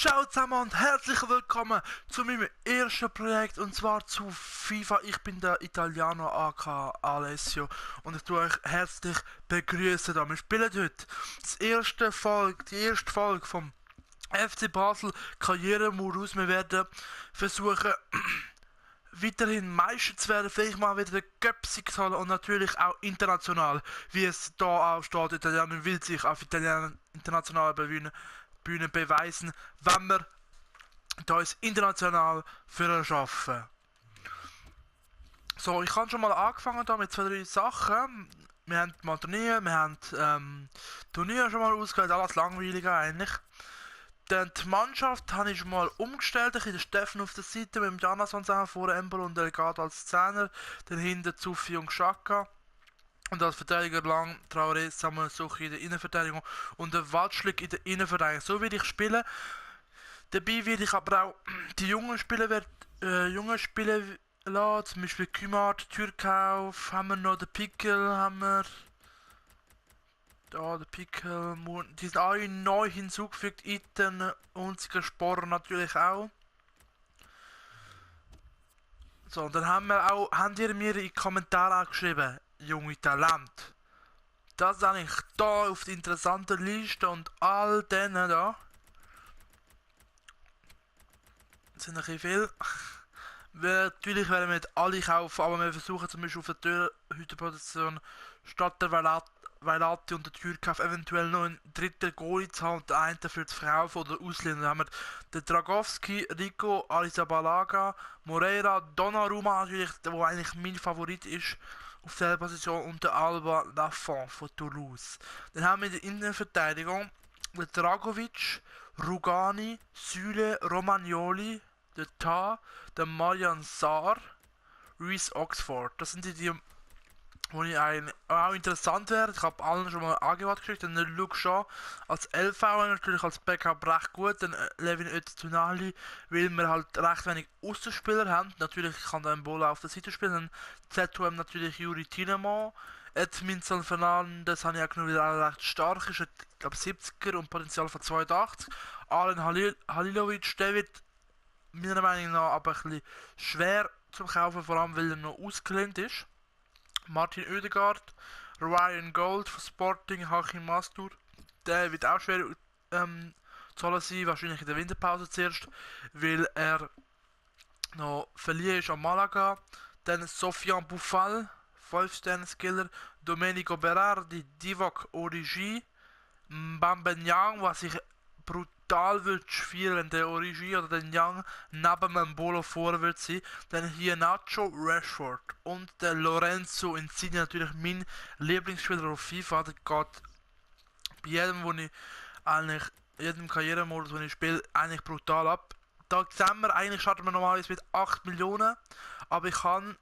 Ciao zusammen und herzlich willkommen zu meinem ersten Projekt, und zwar zu FIFA. Ich bin der Italiano aka Alessio und ich tue euch herzlich begrüßen. Wir spielen heute die erste Folge vom FC Basel Karrieremodus. Wir werden versuchen weiterhin Meister zu werden, vielleicht mal wieder den Cup-Sieg zu holen und natürlich auch international, wie es da auch steht. Italiener will sich auf internationaler Bühne beweisen, wenn wir da uns international für schaffen. So, ich habe schon mal angefangen da mit zwei, drei Sachen. Wir haben mal Turnier, wir haben Turnier schon mal ausgewählt, alles langweiliger eigentlich. Dann die Mannschaft habe ich schon mal umgestellt, ich den Steffen auf der Seite mit dem Janason zusammen, vor Embol und Delgado als Zehner, dann hinten Zuffi und Xhaka. Und als Verteidiger lang Traoré, Samuel Suchi in der Innenverteidigung und der Waldschlick in der Innenverteidigung. So will ich spielen. Dabei will ich aber auch die jungen Spieler lassen, zum Beispiel Kümart, Türkauf, haben wir noch den Pickel, haben wir da, der Pickel, die sind alle neu hinzugefügt, Iten, unser Sporer natürlich auch. So, und dann habt ihr mir in die Kommentare geschrieben, junge Talent. Das habe ich da auf die interessante Liste und all denen da. Das sind ein bisschen viel. Natürlich werden wir nicht alle kaufen, aber wir versuchen zum Beispiel auf der Torhüterposition statt der Veilati und der Türkauf eventuell noch einen dritten Goalie zu haben und den einen für die Frau von der Ausländer. Dann haben wir den Dragowski, Rico, Arrizabalaga, Moreira, Donnarumma natürlich, der eigentlich mein Favorit ist auf der Position, und der Alba Lafont von Toulouse. Dann haben wir in der Innenverteidigung den Dragovic, Rugani, Süle, Romagnoli, der Ta, der Marian Sarr, Reece Oxford. Das sind die ich auch interessant wäre. Ich habe allen schon mal Angebot gekriegt. Dann Luke Shaw als LV natürlich als Backup recht gut. Dann Levin Öztunali, weil wir halt recht wenig Außenspieler haben. Natürlich kann der Mbola auf der Seite spielen. Dann ZUM natürlich Juri Tinamo. Edminson Fernandes habe ich auch genommen, weil er recht stark ist. Ich glaube 70er und Potenzial von 82. Alen Halilovic, der wird meiner Meinung nach aber ein bisschen schwer zum Kaufen, vor allem weil er noch ausgelehnt ist. Martin Oedegaard, Ryan Gold von Sporting, Hachim Mastur. Der wird auch schwer zu holen sein, wahrscheinlich in der Winterpause zuerst, weil er noch verliehen ist an Malaga. Dann Sofian Boufal, 5-Sterne-Skiller, Domenico Berardi, Divock Origi, Mbambenyang, was ich brutal würde spielen, wenn der Origi oder der Young neben dem Bolo vor wird sein. Dann hier Nacho, Rashford und der Lorenzo Insigne, natürlich mein Lieblingsspieler auf FIFA. Der geht bei jedem Karrieremodus, den ich spiele, eigentlich brutal ab. Da sehen wir, eigentlich starten wir normalerweise mit 8 Millionen, aber ich kann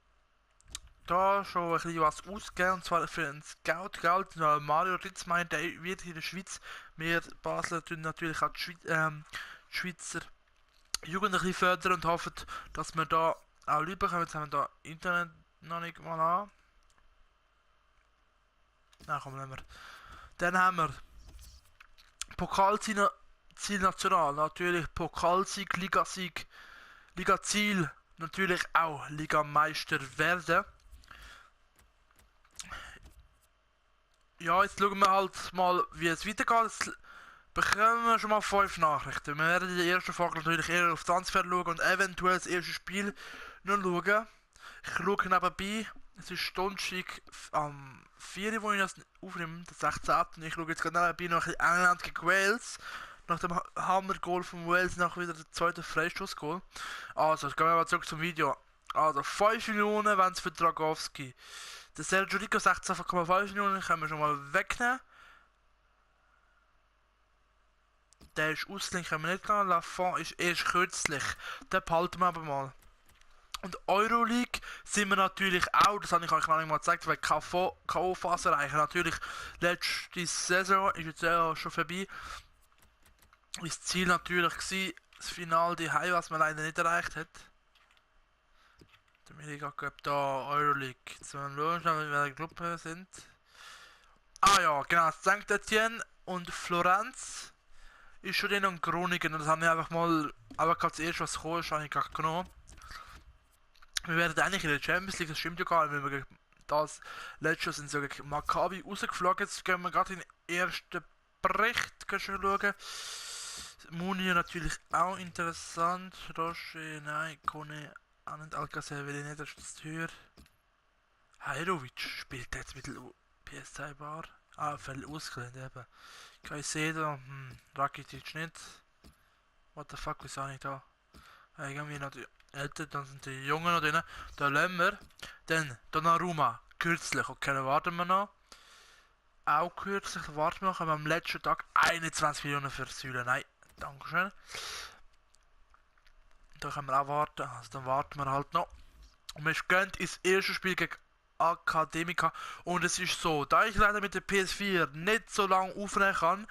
da schon ein bisschen was ausgeben, und zwar für ein Scout-Geld. Mario Ritz meint, der wird hier in der Schweiz, wir Basler tun natürlich auch die Schweizer Jugend ein bisschen fördern und hoffen, dass wir da auch Leute bekommen. Jetzt haben wir da Internet noch nicht mal an. Na komm, nehmen wir. Dann haben wir Pokalziel national, natürlich Pokalsieg, Ligasieg, Ligaziel, natürlich auch Ligameister werden. Ja, jetzt schauen wir halt mal, wie es weitergeht. Jetzt bekommen wir schon mal 5 Nachrichten. Wir werden in der ersten Folge natürlich eher auf Transfer schauen und eventuell das erste Spiel noch schauen. Ich schaue nebenbei, es ist Donnerstag am 4. wo ich das aufnehme, der 16. Ich schaue jetzt gerade nebenbei noch ein England gegen Wales. Nach dem Hammer-Goal von Wales noch wieder der zweite Freistoß-Goal. Also, jetzt gehen wir mal zurück zum Video. Also, 5 Millionen wenn es für Dragowski. Der Sergio Rico 16,5 Millionen können wir schon mal wegnehmen. Der ist ausgelehnt, können wir nicht nehmen. Lafont ist erst kürzlich. Den behalten wir aber mal. Und Euroleague sind wir natürlich auch, das habe ich euch noch nicht mal gezeigt, weil K.O.-Phase erreichen. Natürlich, letzte Saison ist jetzt ja schon vorbei. Das Ziel natürlich war, das Finale die High, was man leider nicht erreicht hat. Damit ich gerade da Euroleague. Jetzt mal schauen, wie wir in der Gruppe sind. Ah ja, genau, Saint Etienne und Florenz ist schon drin und Groningen. Und das habe ich einfach mal, aber gerade das erste, was gekommen ist, habe ich gerade genommen. Wir werden eigentlich in der Champions League, das stimmt ja gar nicht, weil wir gegen das letzte Jahr sind so gegen Maccabi rausgeflogen. Jetzt gehen wir gerade in den ersten Bericht schauen. Muni natürlich auch interessant. Roche, nein, Kone, Anand Alcacer will ich nicht, das ist das teuer. Hajrovic spielt jetzt mit PS2 Bar. Ah, völlig ausgelehnt eben. Caicedo, Rakitic nicht. What the fuck, wieso nicht da? Irgendwie noch die Älteren, dann sind die Jungen noch drin. Da lassen wir. Dann Donnarumma, kürzlich, okay, dann warten wir noch. Auch kürzlich, warten wir noch, haben wir am letzten Tag 21 Millionen für Säule. Nein, dankeschön. Da können wir auch warten, also dann warten wir halt noch. Und wir gehen ins erste Spiel gegen Academica. Und es ist so, da ich leider mit der PS4 nicht so lange aufnehmen kann,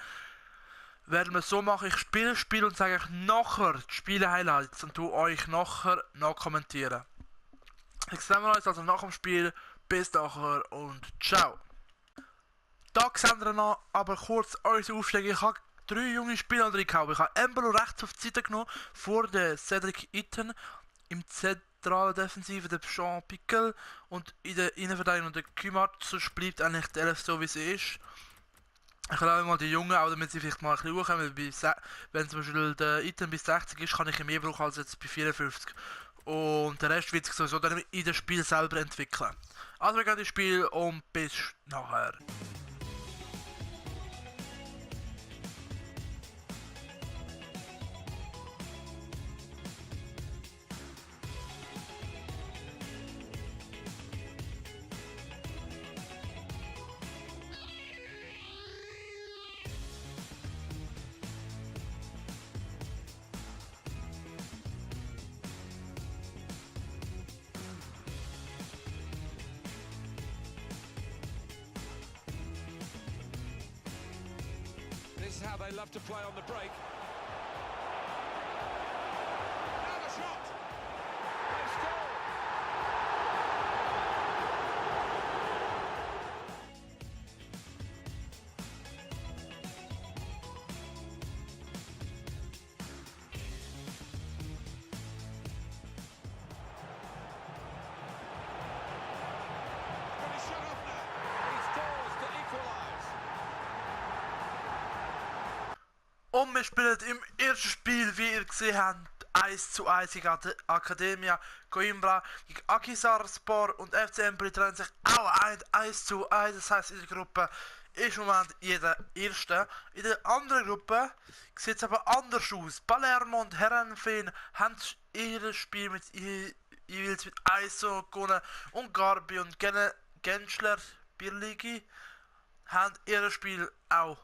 werden wir so machen, ich spiele das Spiel und sage euch nachher die Spiele-Highlights und tue euch nachher kommentieren. Ich sehe uns also nach dem Spiel. Bis nachher und ciao. Da sehen wir noch, aber kurz unsere Aufschläge. Ich habe 3 junge Spieler drin gehabt. Ich habe Embolo rechts auf die Seite genommen, vor der Cedric Itten. Im zentralen Defensive der Jean Pickel und in der Innenverteidigung der Kümart. Sonst bleibt eigentlich die 11 so wie sie ist. Ich lasse mal die Jungen, auch damit sie vielleicht mal ein bisschen hochkommen, weil wenn zum Beispiel der Item bis 60 ist, kann ich mehr brauchen als jetzt bei 54. Und der Rest wird sich sowieso dann in das Spiel selber entwickeln. Also wir gehen ins Spiel und bis nachher. This is how they love to play on the break. Now the shot! They score! But he's shut off now. He scores to equalise. Und wir spielen im ersten Spiel, wie ihr gesehen habt, 1:1 gegen Academia Coimbra gegen Akhisarspor und FC Empoli trennen sich auch 1:1. Das heisst, in der Gruppe ist im Moment jeder Erste. In der anderen Gruppe sieht es aber anders aus. Palermo und Heerenveen haben ihr Spiel mit jeweils mit 1 gewonnen und Garbi und Genschler Birligi haben ihr Spiel auch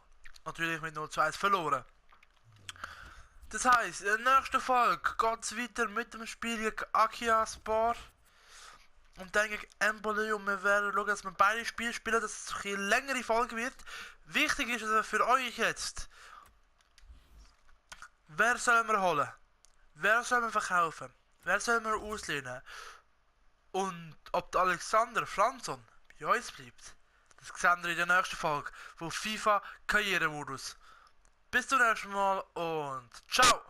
natürlich mit 0:1 verloren. Das heisst, in der nächsten Folge geht es weiter mit dem Spiel gegen Akhisarspor und dann gegen Empoli und wir werden schauen, dass wir beide Spiele spielen, dass es eine längere Folge wird. Wichtig ist also für euch jetzt, wer sollen wir holen? Wer sollen wir verkaufen? Wer sollen wir auslehnen? Und ob der Alexander Franzon bei uns bleibt, das sehen wir in der nächsten Folge von FIFA Karrieremodus. Bis zum nächsten Mal und ciao!